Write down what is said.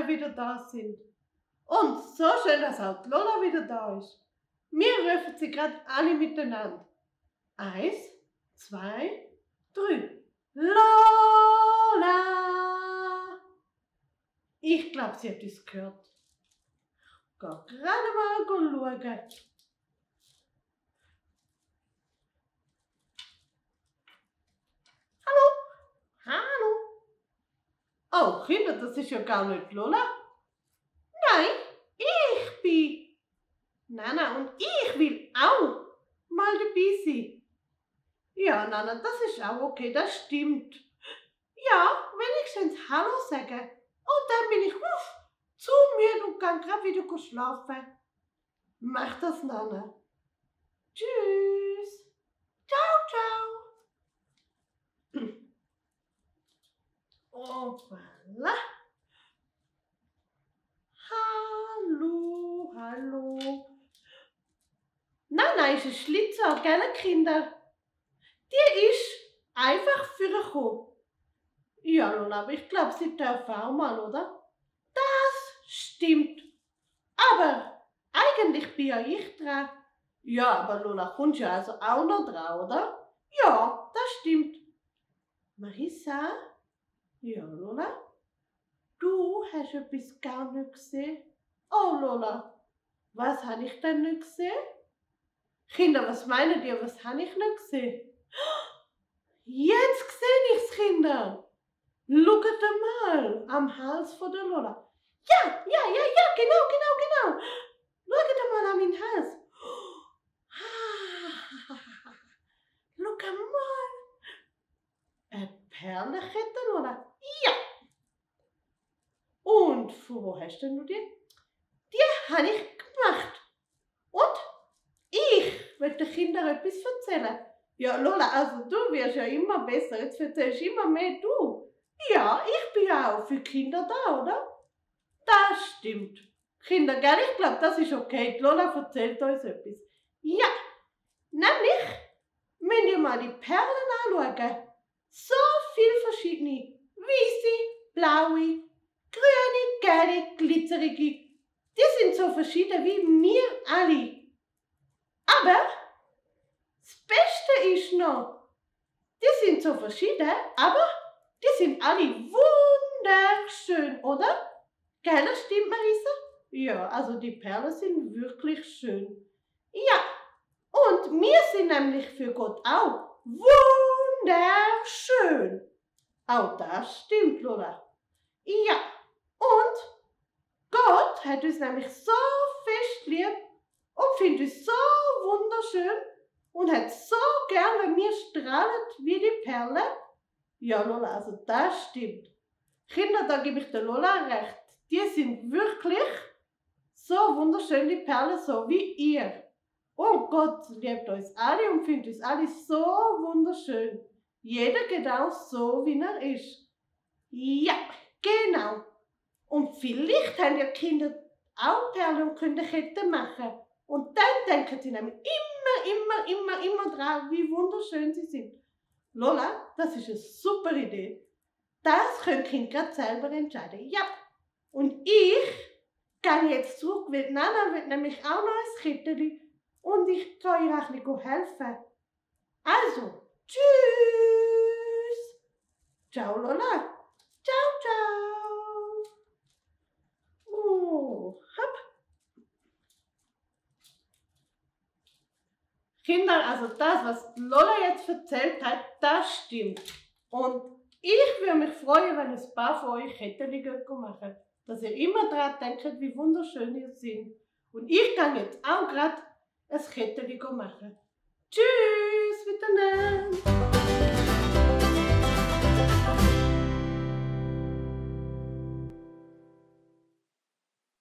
ihr wieder da sind. Und so schön, dass auch die Lola wieder da ist. Wir rufen sie gerade alle miteinander. 1, 2, 3. Lola! Ich glaube, sie hat uns gehört. Geh gerade mal schauen. Hallo? Oh, Kinder, das ist ja gar nicht Lola. Nein, ich bin. Nana, und ich will auch mal dabei sein. Ja, Nana, das ist auch okay, das stimmt. Ja, wenigstens Hallo sagen. Und dann bin ich zu müde und kann gerade wieder schlafen. Mach das, Nana. Tschüss. Ciao, ciao. Oh, voilà. Hallo, hallo. Nana ist ein Schlitzer, gell, Kinder? Die ist einfach vorgekommen. Ja, Lola, aber ich glaube, sie darf auch mal, oder? Das stimmt. Aber eigentlich bin ja ich dran. Ja, aber Lola, kommst ja also auch noch dran, oder? Ja, das stimmt. Marissa? Ja, Lola? Du hast etwas gar nicht gesehen. Oh, Lola, was habe ich denn nicht gesehen? Kinder, was meinen ihr, was habe ich nicht gesehen? Jetzt sehe ich's, Kinder. Schaut mal am Hals von der Lola. Ja, genau. Schaut mal an meinen Hals. Schau mal. Eine Perlenkette, Lola. Ja. Und von wo hast denn du die? Die habe ich gemacht. Und ich will den Kindern etwas erzählen. Ja, Lola, also du wirst ja immer besser. Jetzt erzählst du immer mehr du. Ja, ich bin ja auch für Kinder da, oder? Das stimmt. Kinder, gell? Ich glaube, das ist okay. Die Lola erzählt uns etwas. Ja, nämlich, wenn ihr mal die Perlen anschauen, so viele verschiedene. Weisse, blaue, grüne, gelbe, glitzerige. Die sind so verschieden wie wir alle. Aber das Beste ist noch, die sind so verschieden, aber die sind alle wunderschön, oder? Gell, das stimmt, Marissa? Ja, also die Perlen sind wirklich schön. Ja, und wir sind nämlich für Gott auch wunderschön. Auch das stimmt, Lola. Ja, und Gott hat uns nämlich so fest lieb und findet uns so wunderschön und hat so gern, wenn wir strahlen wie die Perle. Ja, Lola, also das stimmt. Kinder, da gebe ich der Lola recht. Die sind wirklich so wunderschön, die Perlen, so wie ihr. Und Gott liebt uns alle und findet uns alle so wunderschön. Jeder genau so, wie er ist. Ja, genau. Und vielleicht haben ja Kinder auch Perlen und können Ketten machen. Und dann denken sie nämlich immer dran, wie wunderschön sie sind. Lola, das ist eine super Idee. Das können Kinder gerade selber entscheiden. Ja. Und ich gehe jetzt zurück, weil Nana will nämlich auch noch ein Kettchen. Und ich kann ihr auch ein bisschen helfen. Also, tschüss. Ciao, Lola. Ciao. Oh, hopp. Kinder, also das, was Lola jetzt erzählt hat, das stimmt. Und ich würde mich freuen, wenn ein paar von euch Kettchen machen. Dass ihr immer daran denkt, wie wunderschön ihr seid. Und ich kann jetzt auch gerade ein Kettchen machen. Tschüss miteinander.